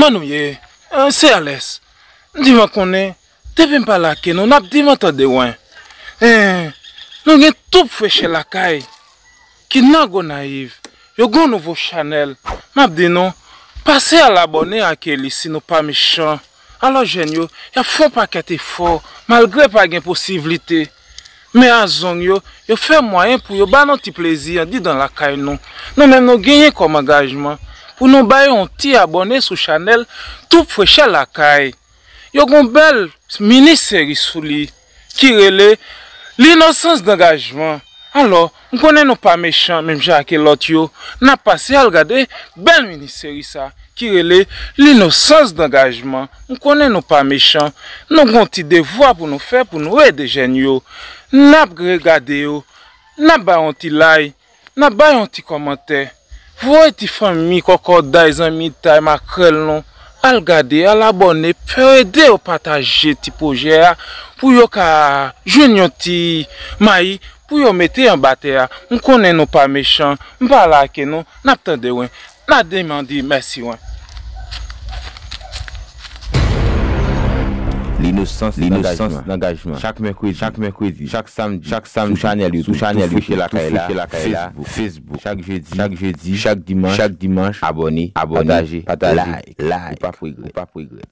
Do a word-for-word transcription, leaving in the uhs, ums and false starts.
Kòman nou ye? Eh, se alèz. M di m konnen, depi m pa lake nou, n ap di m tande wen. Eh, nou gen twoup frechè lakay ki nan Gonayiv. Yo gen yon nouvo chanèl. M ap di nou, pase al abòne ak li si nou pa mechan. Alò jèn yo, y ap fè yon pakèt efò, malgre pa gen posiblite. Men a zong yo, yo fè mwayen pou yo ba nou ti plezi andidan lakay nou. Nou menm nou genyen kòm angajman pou nou bay yon ti abòne sou chanèl Twoup Frechè Lakay. Yo gon bèl mini seri sou li ki rele L'innocence d'engagement. Alò, m konnen nou pa mechan menm jan ak lòt yo. N ap pase al gade bèl mini seri sa ki rele L'innocence d'engagement. M konnen nou pa mechan. Nou gon ti devwa pou nou fè pou nou ede jèn yo. N ap regade yo. N ap ba yon ti like. N ap ba yon ti kòmantè. Voye ti fanmi, kòkòday, zanmitay, makrèl nou. Al gade, al abòne, fè yo ede yo pataje ti pwojè a pou yo ka jwenn yon ti mayi pou yo mete anba tè a. M konnen nou pa mechan, m pa lake nou, n ap tande wen. N a demande mèsi wen. L'innocence d'engagement. Chak mèkredi, chak mèkredi, chak samdi, chak samdi, sou chanèl YouTube, sou chanèl YouTube, Tou Freche Lakay la, Facebook, Facebook, chak jedi, chak jedi, chak dimanch, chak dimanch, abòne, abòne, pataje, pataje, like, like, ou p ap regrèt, ou p ap regrèt.